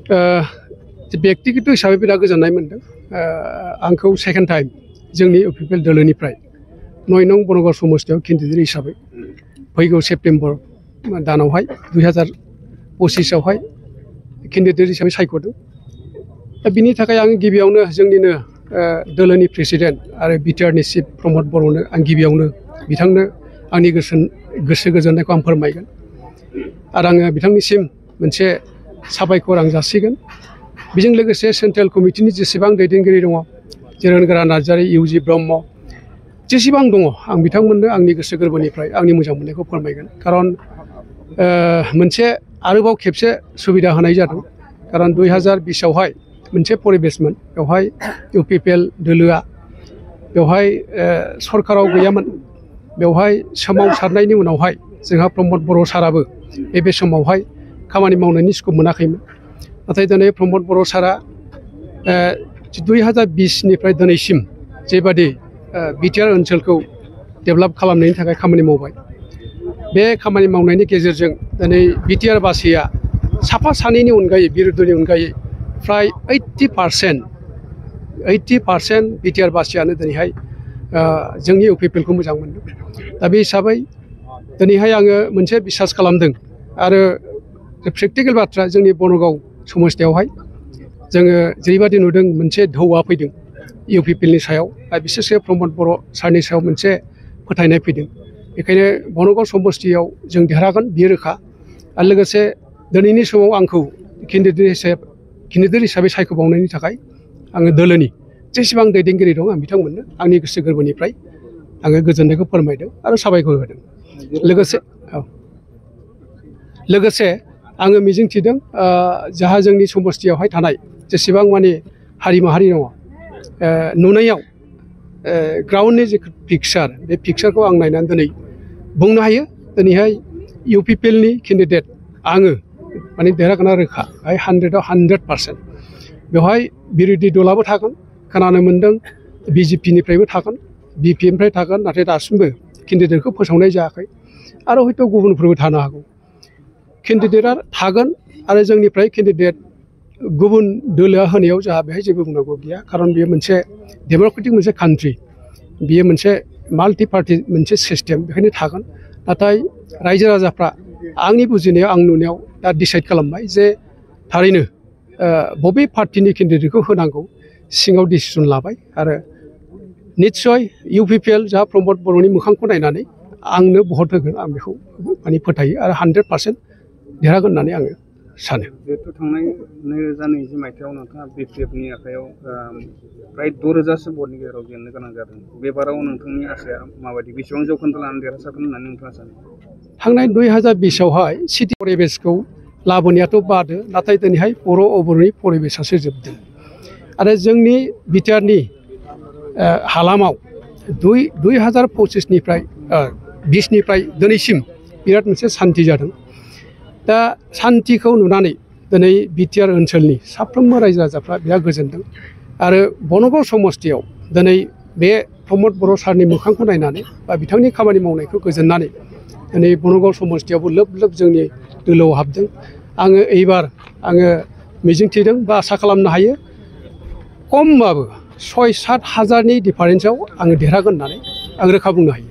व्यक्तिगत हिसाबै बिराद गोजोननाय मोनदों आंखौ सेकेन्ड टाइम जोंनि इउपिपिएल दोलोनिफ्राय 9 नं बनगाव समस्तियाव केन्डिडेट हिसाबै फैगौ सेप्तेम्बर दानावहाय 2025 आवहाय केन्डिडेट हिसाबै सायख'दों। दा बिनि थाखाय आं गिबियावनो जोंनिनो दोलोनि प्रेसिडेन्ट आरो बिटिआरनि चिफ प्रमद बर'नो आं गिबियावनो बिथांनो आंनि गोसो गोजोननायखौ आं फोरमायगोन आरो आङो बिथांनिसिम मोनसे साबायखर आं जासिगोन। बेजों लोगोसे सेन्ट्रेल कमिटिनि जेसेबां दैदेनगिरि दङ जिरनगोरा नार्जारि इउजि ब्रह्म जेसेबां दङ आं बिथांमोननो आंनि गोसो गोरबोनिफ्राय आंनि मोजां मोननायखौ फोरमायगोन। खारन मोनसे आरोबाव खेबसे सुबिदा होनाय जादों। खारन 2020 आवहाय मोनसे परिबेसमोन बेवहाय इउपिपिएल दोलोआ बेवहाय सरकाराव गैयामोन। बेवहाय सोमावसारनायनि उनावहाय जोंहा प्रमद बर' साराबो बे समावहाय खामानि मावनायनि स्कप मोनाखैमोन। नाथाय दिनै प्रमद बर' सारा 2020 निफ्राय दिनैसिम जेबादि बिटिआर ओनसोलखौ डेभेलप खालामनायनि थाखाय खामानि मावबाय। बे खामानि मावनायनि गेजेरजों दिनै बिटिआर बासिया साफा सानैनि अनगायै बिरुदनि अनगायै फ्राय 80% बिटिआर बासियानो दिनैहाय जोंनि इउपिपिएलखौ मोजां मोनदों। दा बे हिसाबै दिनैहाय आङो मोनसे बिसास खालामदों आरो प्रेक्टिकेल बाथ्रा जोंनि बनगाव समस्तियावहाय जोङो जेरैबादि नुदों मोनसे ढौआ फैदों इउपिपिएलनि सायाव आरो बिसेसकै प्रमद बर' सारनि सायाव मोनसे फोथायनाय फैदों। बेखायनो बनगाव समस्तियाव जों देरहागोन बियो रोखा। आरो लोगोसे दिनैनि समाव आंखौ केन्डिडेट हिसाबै सायख'बावनायनि थाखाय आङो दोलोनि जेसेबां दैदेनगिरि दं आं बिथांमोननो आंनि गोसो गोरबोनिफ्राय आङो गोजोननायखौ फोरमायदों आरो साबायखर होदों। लोगोसे आङो मिजिंथिदों जाहा जोंनि समस्तियावहाय थानाय जेसेबां माने हारि माहारि दङ नुनायाव ग्राउन्डनि जे पिक्सार बे पिक्सारखौ आं नायनानै दिनै बुंनो हायो दिनैहाय इउपिपिएलनि केन्डिडेट आङो माने देरहागोना रोखा 100 आव 100%। बेवहाय बिरोधि दलाबो थागोन खोनानो मोन्दों बिजेपिनिफ्रायबो थागोन बिपिएमनिफ्राय थागोन नाथाय दासिमबो केन्डिडेटखौ फोसावनाय जायाखै आरो हयथ' गुबुनफोरबो थानो हागौ। केन्डिडेटआ थागोन आरो जोंनिफ्राय केन्डिडेट गुबुन दोलोआ होनायाव जोंहा बेहाय जेबो बुंनांगौ गैया। खारन बेयो मोनसे डेम'क्रेटिक मोनसे कान्ट्रि बेयो मोनसे माल्टि पार्टि मोनसे सिस्टेम बेखायनो थागोन। नाथाय रायजो राजाफ्रा आंनि बुजिनायाव आं नुनायाव दा डिसाइड खालामबाय जे थारैनो बबे पार्टिनि केन्डिडेटखौ होनांगौ सिङाव डिसिसन लाबाय आरो निस्सय इउपिपिएल जाहा प्रमद बर'नि मोखांखौ नायनानै आंनो भट होगोन आं बेखौ माने फोथायो आरो 100% देरहागोन होननानै आङो सानो। जिहेतु थांनाय 2020 मायथाइयाव नोंथाङा बिपिएफनि आखायाव फ्राय 6,000सो भटनि गेजेराव जेननो गोनां जादों। बे बाराव नोंथांनि आसाया माबायदि बेसेबां जौखोन्दो लानानै देरहासारगोन होननानै नोंथाङा सानो? थांनाय 2020 आवहाय सिटि परिबेसखौ लाबोनायाथ' बादो नाथाय दिनैहाय बर' अबर'नि परिबेसासो जोबदों आरो जोंनि बिटिआरनि हालामाव 2025 निफ्राय 20 निफ्राय दिनैसिम बिराद मोनसे सान्थि जादों। दा सान्थिखौ नुनानै दिनै बिटिआर ओनसोलनि साफ्रोमबो रायजो राजाफ्रा बिराद गोजोनदों आरो बनगाव समस्तियाव दिनै बे प्रमद बर' सारनि मोखांखौ नायनानै बा बिथांनि खामानि मावनायखौ गोजोननानै दिनै बनगाव समस्तियावबो लोब लोब जोंनि दोलोआव हाबदों। आङो एबार आङो मिजिंथिदों बा आसा खालामनो हायो खमबाबो 6-7 हाजारनि डिफारेन्सआव आङो देरहागोन होननानै आं रोखा बुंनो हायो।